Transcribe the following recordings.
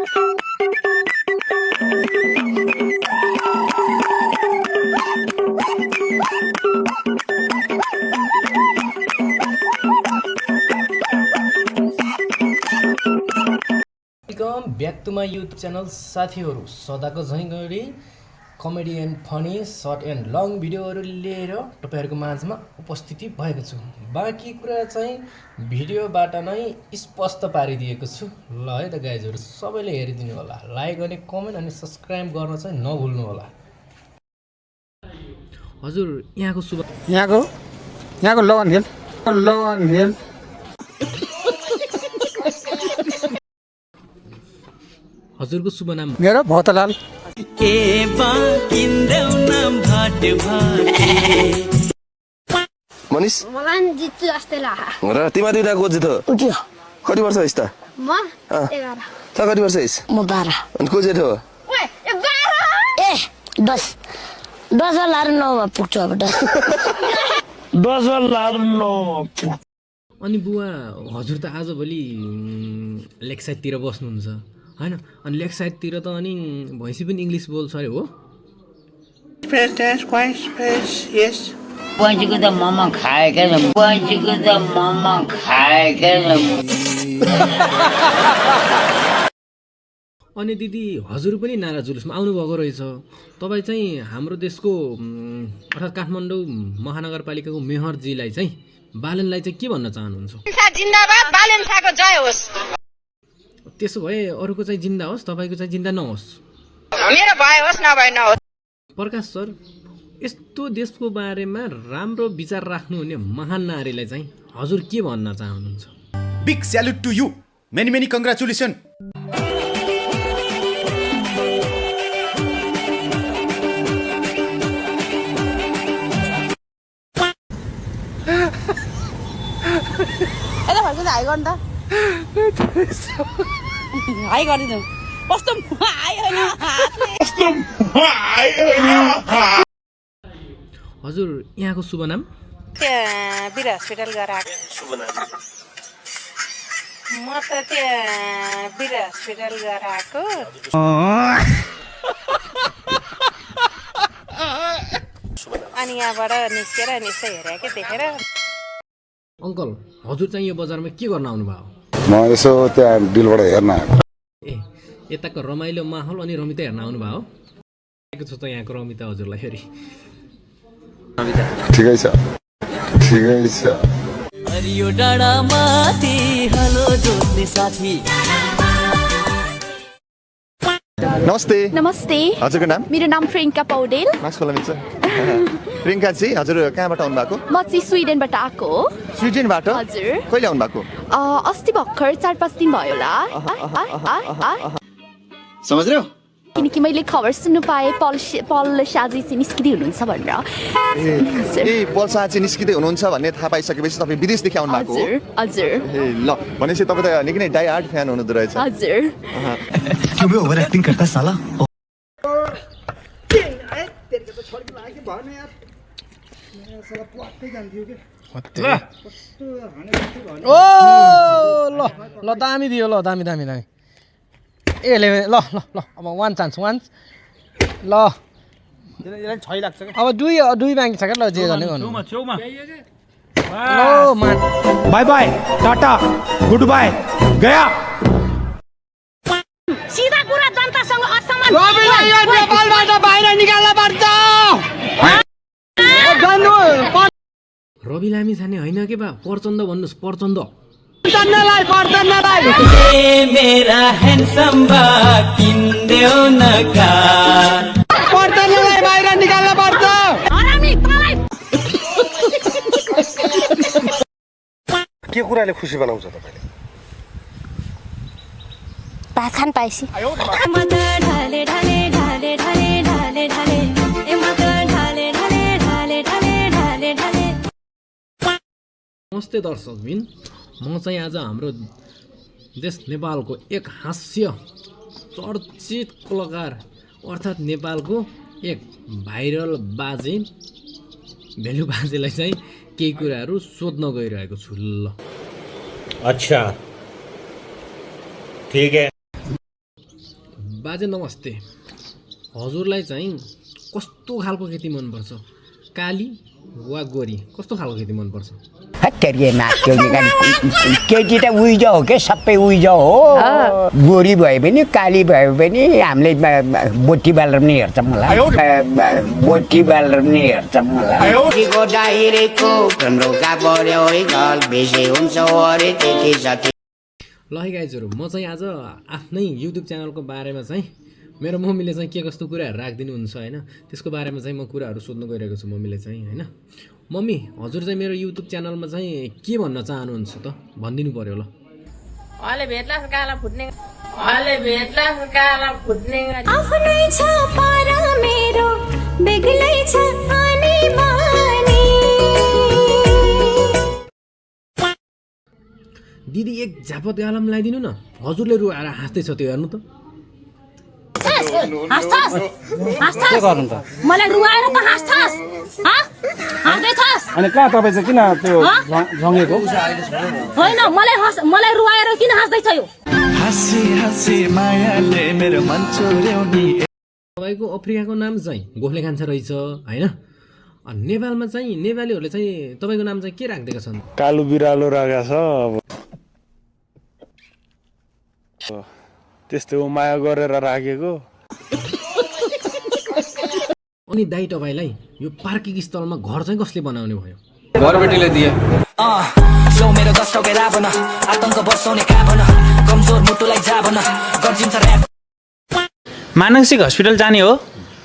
Welcome back to my YouTube channel साथीहरू। सदाको झैँ गरी comedy and funny short and long भिडियोहरू लिएर तपाईँहरूको माझमा उपस्थिति भएको छु। बाँकी कुरा चाहिँ भिडियोबाट नै स्पष्ट पारिदिएको छु। ल है त गाइजहरू, सबैले हेरिदिनु होला, लाइक अनि कमेन्ट अनि सब्सक्राइब गर्न चाहिँ नभुल्नु होला। हजुर यहाँको शुभ यहाँको लगन हिल हजुरको शुभ नाम? मेरो भौतलाल। के बाकिन्देउ नाम भाट मनिष मलाई जित्छु जस्तै लाग्छ। र तिमीहरू दुईटा को जित्यो? उठ्यो। कति वर्ष होइस् त? म 11। त कति वर्ष होइस्? म 12। अनि को जेठो हो? ओए 12 ए 10 लाएर 9 मा पुग्छु अब 10 लाएर 9 अनि बुवा हजुर त आजभोलि लेक साइडतिर बस्नुहुन्छ हैन? अनि लेक साइडतिर त अनि भैँसी पनि इङ्ग्लिस बोल्छ अरे हो? पैँचीको त मोमो खाएकै अनि दिदी हजुर पनि नारा जुलुसमा आउनुभएको रहेछ। तपाईँ चाहिँ हाम्रो देशको अर्थात् काठमाडौँ महानगरपालिकाको मेयरजीलाई चाहिँ बालनलाई चाहिँ के भन्न चाहनुहुन्छ? जिन्दाबाद, बालन शाहको जय होस्। त्यसो भए अरूको चाहिँ जिन्दा होस्, तपाईँको चाहिँ जिन्दा नहोस्। मेरो भए होस् नभए नहोस्। प्रकाश सर, यस्तो देशको बारेमा राम्रो विचार राख्नुहुने महान नारीलाई चाहिँ हजुर के भन्न चाहनुहुन्छ? Big salute to you, many congratulation. यता फर्किँदा हाई गर्नु त। हाई गरिदिनु। कस्तो हाई होइन हजुर यहाँको शुभ नाम? त्यहाँ बिर हस्पिटल गएर आएको। म त त्यहाँ बिर हस्पिटल गएर आएको। अनि यहाँबाट निस्केर निस्कै हेरेँ कि देखेर। अङ्कल हजुर चाहिँ यो बजारमा के गर्न आउनुभयो? म यसो त्यहाँ बिलबाट हेर्न आएको। ए यताको रमाइलो माहौल अनि रमिता हेर्न आउनुभयो? छ त यहाँको रमिता हजुरलाई फेरि? ठिकै छ। हरियो डाँडा माथि हलो जोड्ने साथी। नमस्ते। हजुरको नाम? मेरो नाम प्रियङ्का पौडेल। मास्क खोला मिल्छ? प्रियङ्का जी, हजुर कहाँबाट आउनु भएको? म चाहिँ स्विडेनबाट आएको हो। स्विडेनबाट? हजुर। कहिले आउनु भएको? अस्ति भर्खर 4-5 दिन भयो होला। समझ्यौ? किनकि मैले खबर सुन्नु पाएँ पल शाहजी चाहिँ निस्किँदै हुनुहुन्छ भनेर। ए पल शाह चाहिँ निस्किँदै हुनुहुन्छ भन्ने थाहा पाइसकेपछि तपाईँ विदेशदेखि आउनु भएको हो? हजुर। ए ल, भनेपछि तपाईँ त निकै नै डाई हार्ड फ्यान हुनुहुँदो रहेछ। हजुर। क्यों बे ओभर एक्टिङ करता साला? ओ ल दामी दियो, ल दामी ए ले ल अब वान चान्स ल अब दुई बाँकी छ क्या। ल जे गर्ने गर्नु। Bye bye, tata, goodbye, गया। सीधा कुरा जनतासँग असमान। नेपालबाट बाहिर निकाल्न पर्छ। रवि लामी छाने होइन के बा? प्रचण्ड भन्नुहोस्, प्रचण्ड। मेरा ह्यान्डसम बा किन्देऊ न कार। पर्छलाई बाहिर निकाल्न पर्छ। के कुराले खुसी बनाउँछ तपाईले? पाखान पाएसी। नमस्ते दर्शकबिन, म चाहिँ आज हाम्रो देश नेपालको एक हास्य चर्चित कलाकार अर्थात् नेपालको एक भाइरल बाजे भेलु बाजेलाई चाहिँ केही कुराहरू सोध्न गइरहेको छु। ल अच्छा ठीक है। बाजे नमस्ते। हजुरलाई चाहिँ कस्तो खालको खेती मनपर्छ? काली वा गोरी? कस्तो खालको खेती मनपर्छ? केटी त उइज हो के सबै उइज हो गोरी भए पनि काली भए पनि हामीले बोटी बालेर पनि हेर्छ मलाई बोटी बालेर पनि हेर्छ मलाई ल है गाइजहरू, म चाहिँ आज आफ्नै युट्युब च्यानलको बारेमा चाहिँ मेरो मम्मीले चाहिँ के कस्तो कुराहरू राखिदिनुहुन्छ होइन, त्यसको बारेमा चाहिँ म कुराहरू सोध्नु गइरहेको छु मम्मीले चाहिँ होइन। मम्मी, हजुर चाहिँ मेरो युट्युब च्यानलमा चाहिँ के भन्न चाहनुहुन्छ त भनिदिनु पर्यो ल। अहिले भेट्ला काला फुट्ने अहिले भेट्ला काला फुट्ने आफ्नै छ पर मेरो बेग्लै छ आनी बानी। दिदी एक झापत गालाम लगाइदिनु न, हजुरले रुवाएर हाँस्दैछ त्यो हेर्नु त। मलाई रुवाएर त हाँस्छस् हाँस्दैछस् अनि कहाँ तपाईँ चाहिँ किन त्यो झङ्गेको होइन मलाई रुवाएर किन हाँस्दैछ यो? तपाईँको अफ्रिकाको नाम चाहिँ गोफले खान्छ रहेछ होइन। अनि नेपालमा चाहिँ नेपालीहरूले चाहिँ तपाईँको नाम चाहिँ के राखिदिएका छन्? कालो बिरालो राखेको छ अब त्यस्तो माया गरेर राखेको। अनि दाइ तपाईँलाई यो पार्किङ स्थलमा घर चाहिँ कसले बनाउने भयो? घरबेटीले दिए मेरो दस्टो बेला बन आतंक बसाउने का बन कमजोर मुटुलाई जा बन गर्जिन्छ र्याप। मानसिक हस्पिटल जाने हो?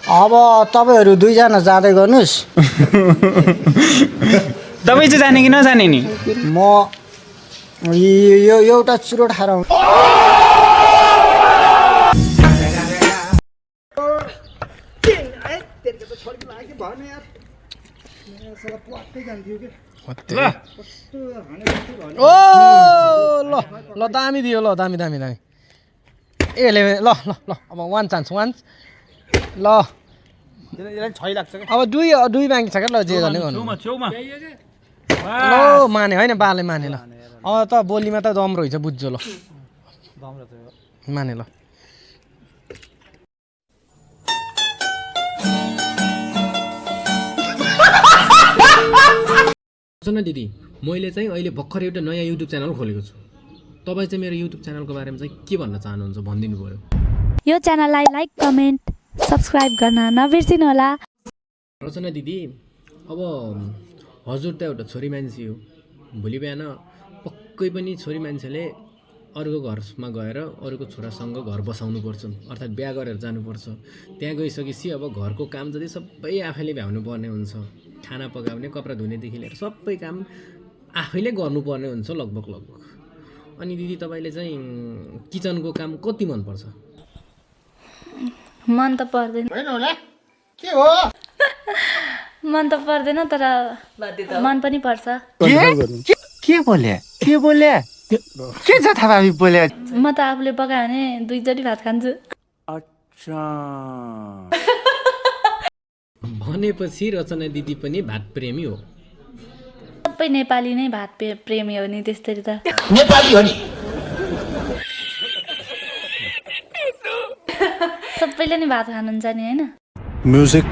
अब तपाईँहरू दुईजना जाँदै गर्नुहोस् तपाईँ चाहिँ जाने कि नजाने नि? म यो एउटा चुरोट खाएर ओ ल ल दामी दियो ल दामी दामी दामी ए ल ल ल ल अब वान चान्स ल अब दुई बाँकी छ क्या ल जे गर्ने गर्नु ल माने होइन बाले माने ल अब त बोलीमा त दम रहेछ बुझ्छु ल माने ल। सुन दिदी, मैले चाहिँ अहिले भर्खर एउटा नयाँ युट्युब च्यानल खोलेको छु। तपाईँ चाहिँ मेरो युट्युब च्यानलको बारेमा चाहिँ के भन्न चाहनुहुन्छ भनिदिनु पर्यो। यो च्यानललाई लाइक कमेन्ट सब्सक्राइब गर्न नबिर्सिनु होला। रचना दिदी, अब हजुर त एउटा छोरी मान्छे हो, भोलि बिहान पक्कै पनि छोरी मान्छेले अरूको घरमा गएर अरूको छोरासँग घर बसाउनु पर्छ, अर्थात् बिहा गरेर जानुपर्छ। त्यहाँ गइसकेपछि अब घरको काम जति सबै आफैले भ्याउनु पर्ने हुन्छ, खाना पकाउने कपडा धुनेदेखि लिएर सबै काम आफैले गर्नुपर्ने हुन्छ लगभग। अनि दिदी तपाईँले चाहिँ किचनको काम कति मनपर्छ? मन त पर्दैन के हो मन त पर्दैन तर मन पनि पर्छ। के बोले के छ थाहा बोले? म त आफूले पकायो भने दुईचोटि भात खान्छु। भनेपछि रचना दिदी पनि भात प्रेमी हो। सबै नेपाली नै भात प्रेमी हो नि त्यसरी त। नेपाली हो नि सबैले नै भात खानुहुन्छ नि होइन। म्युजिक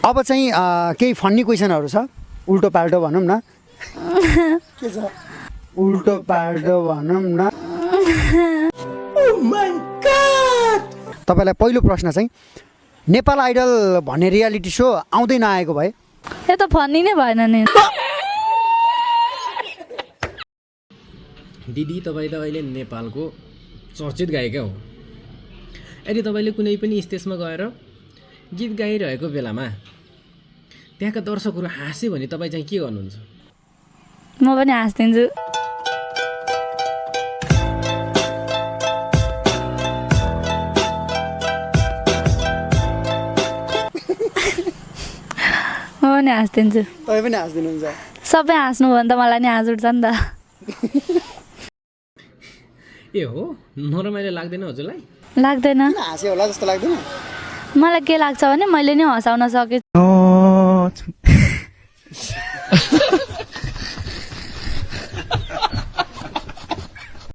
अब चाहिँ केही फन्नी क्वेसनहरू छ, उल्टो पाल्टो भनौँ न। के छ उल्टो पाल्टो भनौँ न। तपाईँलाई पहिलो प्रश्न चाहिँ नेपाल आइडल भन्ने रियालिटी सो आउँदै नआएको भए? यो त फन्नी नै भएन नि। दिदी तपाईँ त अहिले नेपालको चर्चित गायिका हो। यदि तपाईँले कुनै पनि स्टेजमा गएर गीत गाइरहेको बेलामा त्यहाँका दर्शकहरू हाँस्यो भने तपाईँ चाहिँ के गर्नुहुन्छ? म पनि हाँस्दिन्छु। म पनि हाँस्दिन्छु। तपाईँ पनि हाँस्दिनुहुन्छ? सबै हाँस्नु भयो भने त मलाई नि हाँस उठ्छ नि त। ए हो, नरमाइलो लाग्दैन हजुरलाई? लाग्दैन। हाँस्यो होला जस्तो लाग्दैन? मलाई के लाग्छ भने मैले नि हँसाउन सके।